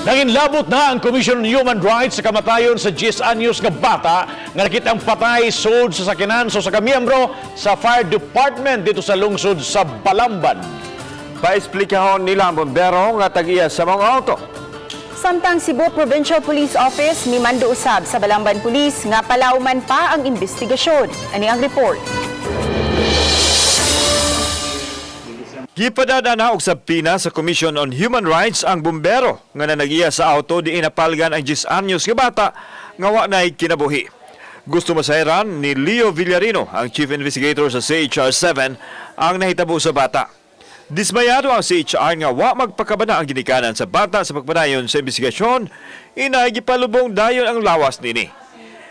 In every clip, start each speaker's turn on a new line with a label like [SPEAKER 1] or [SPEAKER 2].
[SPEAKER 1] Nanginlabot na ang Commission on Human Rights sa kamatayon sa 10 anyos nga bata nga nakitang patay sulod sa sakinan sa usa ka miyembro sa fire department didto sa lungsod sa Balamban.
[SPEAKER 2] Paesplikahon nila ang bombero nga tag-iya sa mga auto.
[SPEAKER 3] Samtang Cebu Provincial Police Office mimando usab sa Balamban Police nga palawman pa ang investigasyon. Ani ang report.
[SPEAKER 2] Gipadada na og subpoena sa Commission on Human Rights ang bumbero nga nanagiya sa auto diin napalgan ang 10 anyos nga bata nga wa nay kinabuhi. Gusto masayran ni Leo Villarino, ang Chief Investigator sa CHR 7, ang nahitabo sa bata. Dismayado ang CHR nga wa magpakabana ang ginikanan sa bata sa pagpadayon sa investigasyon, inay gipalubong dayon ang lawas nini.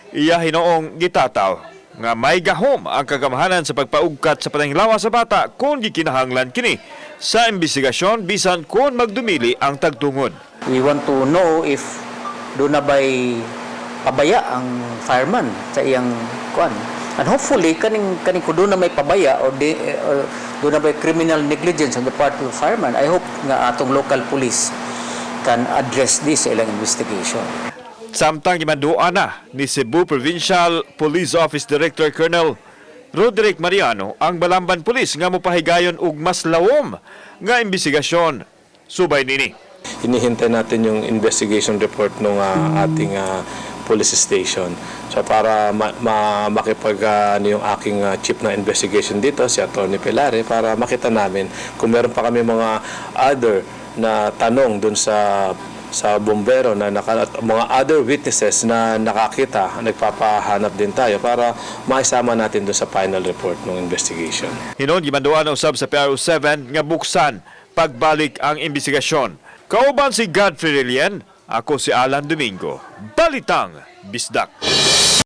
[SPEAKER 2] Iya hinoong gitataw nga may gahom ang kagamhanan sa pagpaugkat sa patayng lawas sa bata kung gikinahanglan kini sa investigasyon, bisan kung magdumili ang tagtungod.
[SPEAKER 4] We want to know if duna ba'y pabaya ang fireman sa iyang kuan. And hopefully kaning kung duna may pabaya or duna bay criminal negligence on the part of the fireman, I hope nga atong local police can address this sa ilang investigation.
[SPEAKER 2] Samtang gimanduan na ni Cebu Provincial Police Office Director Colonel Roderick Mariano ang Balamban Police nga mopahigayon og mas lawom nga investigasyon subay nini.
[SPEAKER 5] Hinihintay natin yung investigation report ng ating police station. So para makipag ano yung aking chief na investigation dito, si Attorney Pelare, para makita namin kung meron pa kami mga other na tanong dun sa bombero na at mga other witnesses na nakakita, nagpapahanap din tayo para maisama natin dun sa final report ng investigation.
[SPEAKER 2] Hinon gimanduan usab sa PRO 7 nga buksan pagbalik ang investigasyon. Kauban si Godfrey Relien, ako si Alan Domingo. Balitang Bisdak.